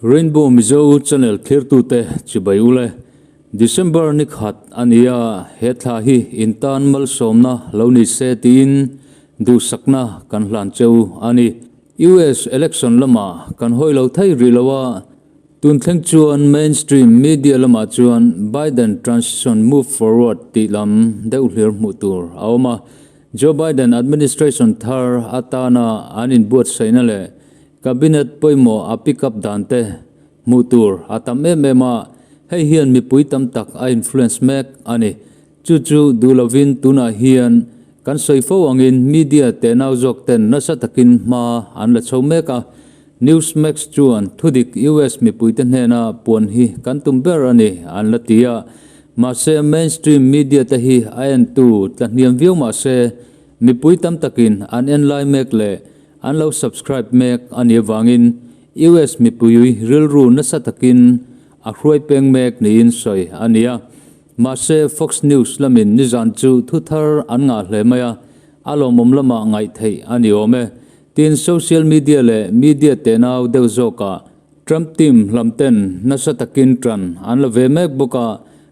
Rainbow Mizo channel thlirtute chibai ule. December ni khat a ni a, he thla hi intan malsawmna lo ni se tiin duhsakna kan hlan cheu a ni. US election lamah kan hawi lo thei rih lo a, tun thleng chuan mainstream media lamah chuan Biden transition move forward tih lam deuh hlir hmuh tur a awm a. Joe Biden administration thar atana an inbuatsaihna leh Cabinet pawimawh a pick up dan te hmuh tur a tam em em a, hei hian mipui tam tak a influence mek a ni. Chu chu duh lovin tunah hian kan sawi fo angin media tehnau zawk ten nasa takin hma an la chho mek a. Newsmax chuan thudik US mipuite hnena puan hi kan tum ber a ni an la ti a. Mahse mainstream media te hi a entu tla hniam viau mahse mipui tam takin an en lai mek leh An lo subscribe mek a nih avangin US mipui rilru nasa takin a hruai peng mek niin sawi a ni a. Mahse Fox News lamin nizan chu thu thar an ngah hle mai a, a lawmawm lamah ngaih theih a ni awm e. Tin, social media leh media tenau deuh zawkah Trump team lam ten nasa takin tan an la ve mek bawk a,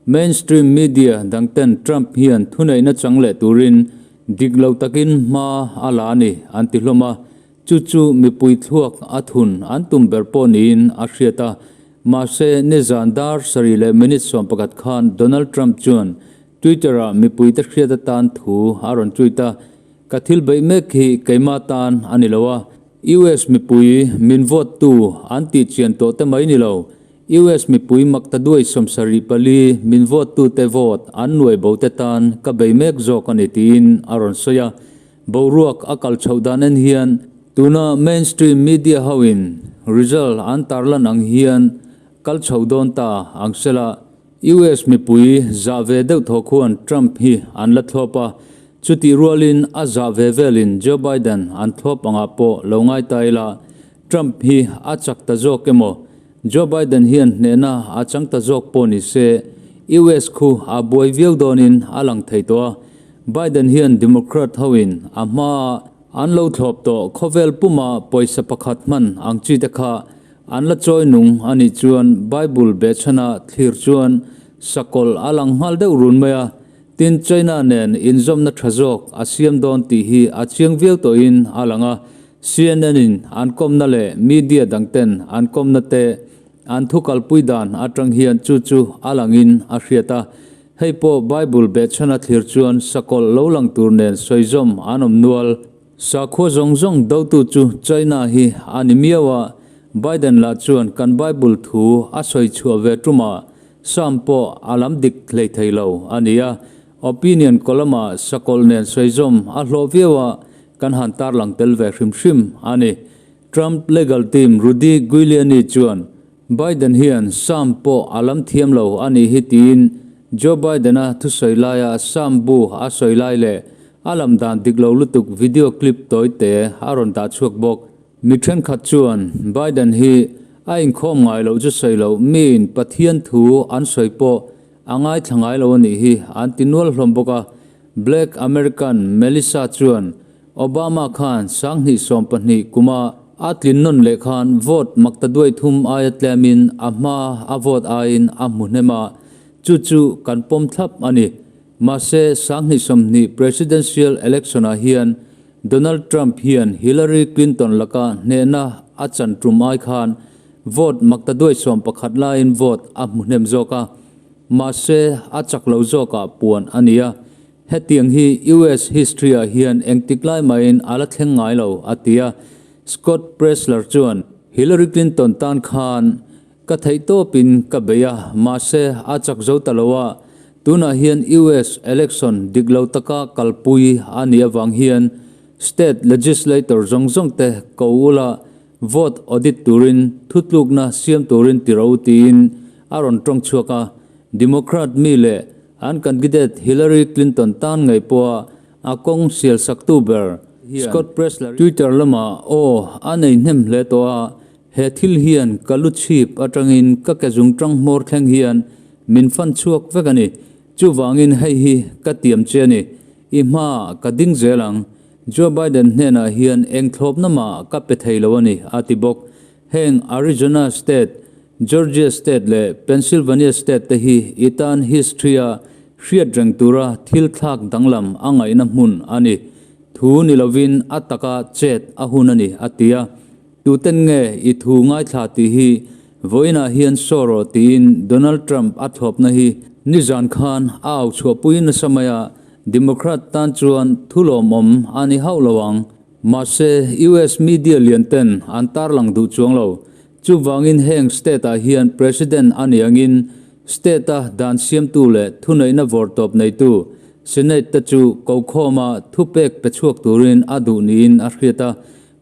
mainstream media dang ten Trump hian thuneihna chang leh turin dik lo takin hma a la a ni an ti hlawm a, chu chu mipui thluak a thun an tum ber pawh niin a hriat a. Mahse, nizan dar sarih leh minute 11 khan Donald Trump chuan Twitter-ah mipuite hriat atan thu a rawn tweet a, Ka thil beih mek hi keimah tan a ni lo a, US mipui min vote tu an tih chian tawh te mai ni lo, US mipui mak ta duai 74 min vote tu te vote an nuai bo te tan ka bei mek zawk a ni tiin a rawn sawi a. Boruak a kal chhoh dan en hian tuna mainstream media ho in result an tarlan ang hian kal chhoh dawn ta ang sela US mipui zah ve deuh thaw khuan Trump hi an la thlawp a, chutih rualin a zah ve velin Joe Biden an thlawp angah pawh lo ngai ta ila, Trump hi a chak ta zawk emaw, Joe Biden hian hnehna a chang ta zawk pawh ni se, US khu a buai viau dawnin a lang thei tawh a, Biden hian Democrat hoin a hmaa an lo thlawp tawh khawvel puma pawisa pakhat hman ang chi te kha An la chawi nung a nih chuan Bible behchhana thlir chuan sakawlh a lang nghal deuh run mai a, tin China nen inzawmna tha zawk a siam dawn tih hi a chiang viau tawhin a lang a, CNN in an kawmna leh media dangten an kawmna te an thu kalpui dan atang hian chu chu a langin a hriat a, hei pawh Bible behchhana thlir chuan sakawlh lo lang tur nen sawizawm an awm nual. Sakhua zawng zawng dotu chu China hi a ni miau a, Biden lah chuan kan Bible thu a sawi chhuah ve tumah Sam pawh a lam dik hlei thei lo a ni a, opinion column-ah sakawlh nen sawi zawm a hlawh viau a, kan han tarlang tel ve hrim hrim a ni. Trump legal team Rudy Giuliani chuan Biden hian Sam pawh a lam thiam lo a nih hi tiin Joe Biden-a thusawi laia Sam bu a sawi lai leh a lam dan dik lo lutuk video clip tawi te a rawn dah chhuak bawk. Mi thenkhat chuan Biden hi a inkhawm ngai loh chu sawi loh miin Pathian thu an sawi pawh a ngaithla ngai lo a nih hi an ti nual hlawm bawk a. Black American Melissa chuan Obama khan 2012 kuma a tlin nawn leh khan vote makta duai thum aia tlemin a hma a vote aiin a hmu hnem a, chu chu kan pawm thlap a ni. Mahse, 2020 presidential election-ah hian Donald Trump hian Hillary Clinton laka hnehna a chan tum ai khan vote makta duai 11 laiin vote a hmu hnem zawk a, mahse a chak lo zawkah puan a ni a. Hetiang hi US history ah hian engtik lai mahin a la thleng ngai lo, a ti a. Scott Presler chuan, Hillary Clinton tan khan ka theih tawpin ka bei a, mahse a chak zo ta lo a. Tunah hian US election dik lo taka kalpui a nih avang hian state legislator zawng zawng te ko ula vote audit turin thutlukna siam turin ti ro tiin a rawn tawng chhuak a. Democrat mi leh An candidate Hillary Clinton tan ngei pawha a kawng sial saktu ber Scott Presler Twitter lamah aw a nei hnem hle tawh a, he thil hian ka lu chhip atangin ka ke zung tang hmawr thleng hian min fan chhuak vek a ni. Chuvangin hei hi ka tiam che a ni. I hmaah ka ding zel ang. Joe Biden hnenah hian eng thlawpna mah ka pe thei lo a ni, a ti bawk. Heng Arizona State, Georgia State leh Pennsylvania State te hi i tan history-a hriat reng tura thil thlak danglam a ngaihna hmun a ni. Thu ni lovin a taka chet a hun a ni, a ti a. Tuten nge i thu ngaithla tih hi vawiinah hian saw rawh tiin Donald Trump a thlawpna hi nizan khan a au chhuahpui nasa mai a, Democrat tan chuan thu lawmawm a ni hauh lo ang. Mahse, US media lian ten an tarlang duh chuang lo. Chuvangin heng state-ah hian President a nih angin state-a dan siamtu leh thuneihna vawrtawp neitu Senate te chu kokhawma thupek pe chhuak turin a duh niin a hriat a.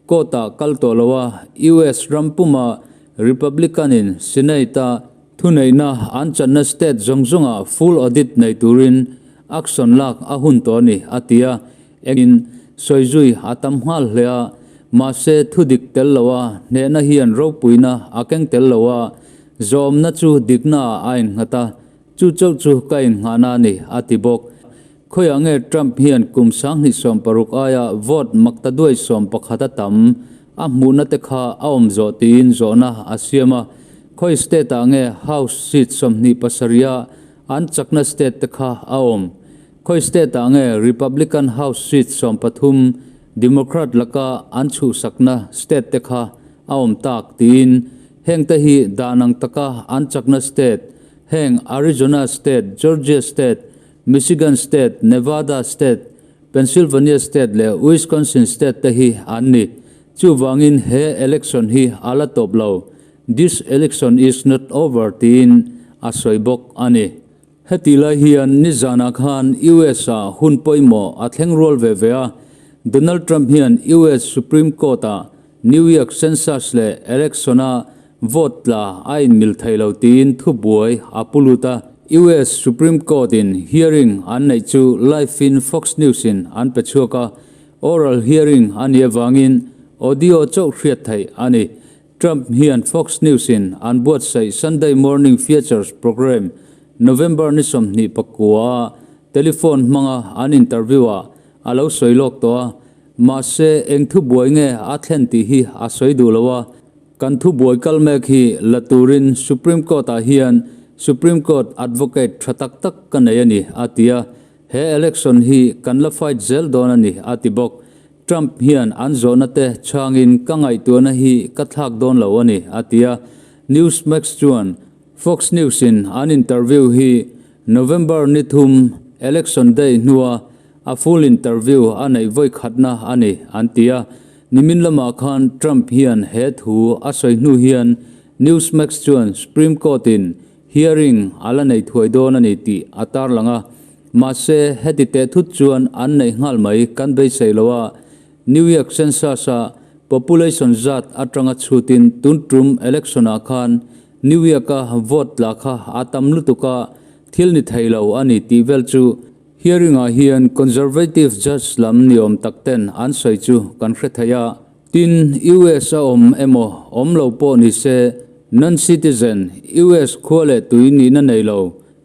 Court-ah kal tawh lo a, US ram puma Republican-in Senate-a thuneihna an channa state zawng zawngah full audit nei turin action lak a hun tawh a ni, a ti a. Engin sawi zui a tam nghal hle a, mahse thu dik tel lo a, hnehna hian ropuina a keng tel lo a, zawmna chu diknaah a innghat a, chu chauh chu ka innghahna a ni, a ti bawk. Khawiah nge Trump hian kum 2016 aia vote makta duai 11 a tam a hmuhna te kha a awm zawh tiin zawhna a siam a, khawi state ah nge House seat 27 a an chakna state te kha a awm? Khawi state ah nge Republican House seat 13 Democrat laka an chhuhsakna state te kha a awm tak tiin heng te hi dan ang taka an chakna state heng Arizona state, Georgia state, Michigan state, Nevada state, Pennsylvania state leh Wisconsin state te hi an ni. Chuvangin he election hi a la tawp lo, This election is not over tiin a sawi bawk a ni. Heti lai hian nizanah khan US ah hun pawimawh a thleng rual ve ve a, Donald Trump hian US Supreme Court ah New York census leh election a vote tla a inmil thei lo tiin thubuai a pu lut a. US Supreme Court in hearing an neih chu live in Fox News in an pe chhuak a, oral hearing a nih avangin audio chauh hriat theih a ni. Trump hian Fox News in an buatsaih Sunday Morning Features program November ni 29 a telephone hmanga an interview ah a lo sawi lawk tawh a, mahse eng thubuai nge a thlen tih hi a sawi duh lo a, kan thubuai kal mek hi la turin Supreme Court ah hian Supreme Court advocate tha tak tak ka nei a ni, a ti a, he election hi kan la fight zel dawn a ni, a ti bawk. Trump hian an zawhna te chhangin ka ngaihtuahna hi ka thlak dawn lo a ni, a ti a, Newsmax chuan Fox News in an interview hi November ni thum election day hnua a full interview a neih vawi khatna a ni, an ti a. Nimin lamah khan Trump hian he thu a sawi hnu hian Newsmax chuan Supreme Court in hearing a la nei thuai dawn a ni tih a tarlang a. Mahse, heti teh thut chuan an neih nghal mai kan beisei lo a, New York census a population zat atanga chhutin tun tum election ah khan New York a vote tla kha a tam lutuk a, thil ni thei lo a ni tih vel chu hearing ah hian conservative judge lam ni awm tak ten an sawi chu kan hre thei a. Tin, US a awm emaw awm lo pawh ni se non-citizen, US khua leh tui nihna nei lo,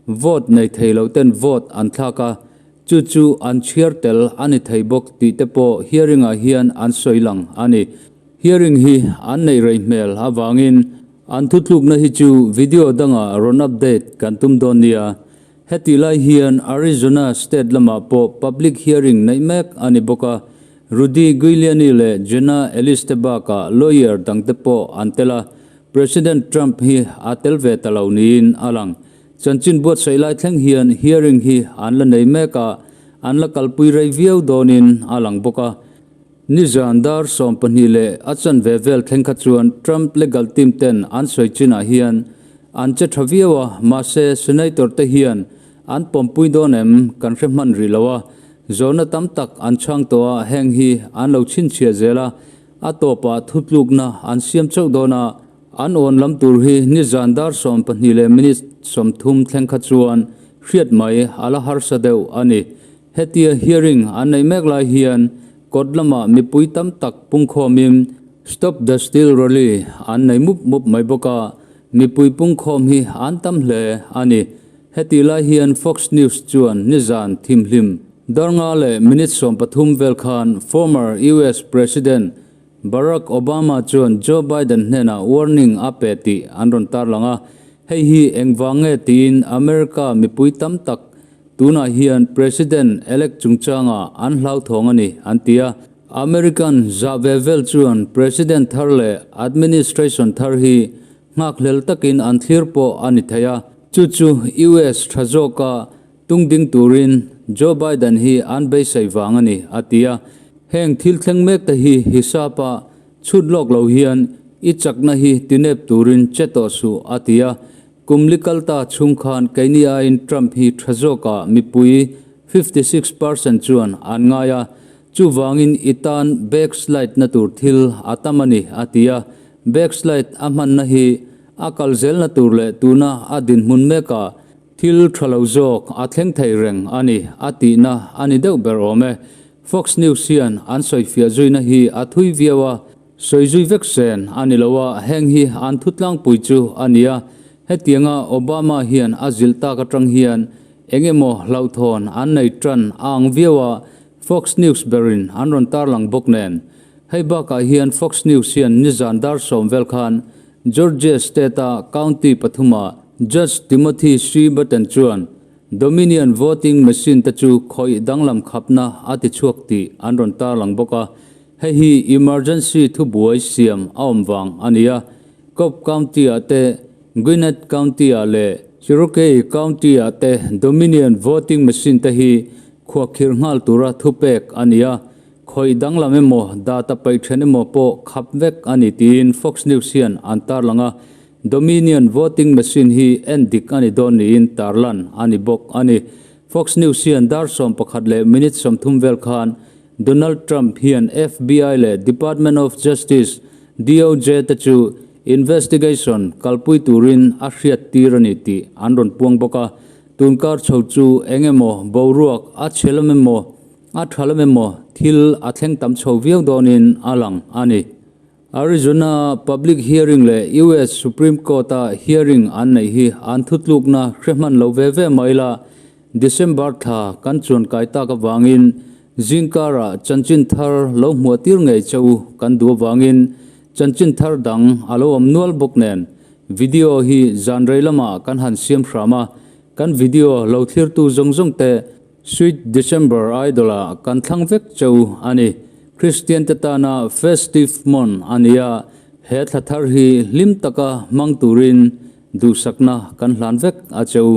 vote nei thei lo ten vote an thlak a, Chu chu an chhiar tel a ni thei bawk tih te pawh hearing ah hian an sawi lang a ni. Hearing hi an neih rei hmel avangin an thutlukna hi chu video dangah rawn update kan tum dawn nia. Hetih lai hian Arizona state lamah pawh public hearing neih mek a ni bawk a, Rudy Giuliani leh Jenna Ellis te bakah lawyer dangte pawh an tel a, President Trump hi a tel ve ta lo niin a lang. Chanchin buatsaih lai thleng hian hearing hi an la nei mek a, an la kalpui rei viau dawnin a lang bawk a. Nizan dar 12 leh a chanve vel thleng kha chuan Trump legal team ten an sawi chinah hian an che tha viau a, mahse senator te hian an pawmpui dawn em kan hre hman rih lo a, zawhna tam tak an chhang tawh a, heng hi an lo chhinchhiah zel a, a tawpah thutlukna an siam chauh dawn a. An awn lam tur hi nizan dar 12 leh minute 30 thleng kha chuan hriat mai a la harsa deuh a ni. Hetia hearing an neih mek lai hian court lamah mipui tam tak pungkhawmin Stop the Steal rally an nei mup mup mai bawk a, mipui pungkhawm hi an tam hle a ni. Hetih lai hian Fox News chuan nizan thimhlim dar nga leh minute 13 vel khan former US President. Barack Obama chuan Joe Biden hnenah warning a pe tih an rawn tarlang a, hei hi engvang nge tiin America mipui tam tak tunah hian President elect chungchangah an hlauthawng a ni an ti a. American zah ve vel chuan President thar leh administration thar hi nghakhlel takin an thlir pawh a ni thei a, chu chu US tha zawka Tungding turin Joe Biden hi an beisei vang a ni, a ti a. Heng thil thleng mek te hi hisap a chhut lawk lo hian i chakna hi tinep turin che tawh suh, a ti a. Kum li kal ta chhung khan keini aiin Trump hi tha zawkah mipui 56% chuan an ngai a, chuvangin i tan backslide na tur thil a tam a ni, a ti a. Backslide a hmanna hi a kal zelna tur leh tuna a dinhmun mekah Thil tha lo zawk a thleng thei reng a ni, a tihna a ni deuh ber awm e. Fox News hian an sawifiah zuina hi a thui viau a, sawi zui vek sen a ni lo a, heng hi an thutlangpui chu a ni a. Hetianga Obama hian a zilh tak atang hian eng emaw hlauhthawn an nei tan a ang viau a, Fox News berin an rawn tarlang bawk nen. Hei bakah hian Fox News hian nizan dar sawm vel khan Georgia State-a county pathuma Judge Timothy C. Button chuan Dominion voting machine te chu khawih danglam khapna a ti chhuak tih an rawn tarlang bawk a, hei hi emergency thubuai siam a awm vang a ni a. Cobb County-ah te, Gwinnett County-ah leh Cherokee County-ah te Dominion voting machine te hi khuahkhirh nghal tura thupek a ni a. Khawih danglam emaw, data paih then emaw pawh khap vek a ni tiin Fox News hian an tarlang a, Dominion voting machine hi en dik a ni dawn niin tarlan a ni bawk a ni. Fox News hian dar 11 leh minute 30 vel khan Donald Trump hian FBI leh Department of Justice, DOJ, te chu investigation kalpui turin a hriat tir a ni tih an rawn puang bawk a, tunkar chho chu eng emaw boruak a chhe lam emaw A tha lam emaw thil a thleng tam chho viau dawnin a lang a ni. Arizona public hearing leh US Supreme Court-a hearing an neih hi an thutlukna hre hman lo ve ve mai la, December thla kan chuan kai tak avangin zingkarah chanchin thar lo hmuah tir ngei che u kan duh avangin chanchin thar dang a lo awm nual bawk nen video hi zan rei lamah kan han siam hram a, kan video lo thlirtu zawng zawng te Sweet December Idol ah kan thlang vek cheu a ni. Kristian te tana festive month a ni a, he thla thar hi hlim taka hmang turin duhsakna kan hlan vek a cheu.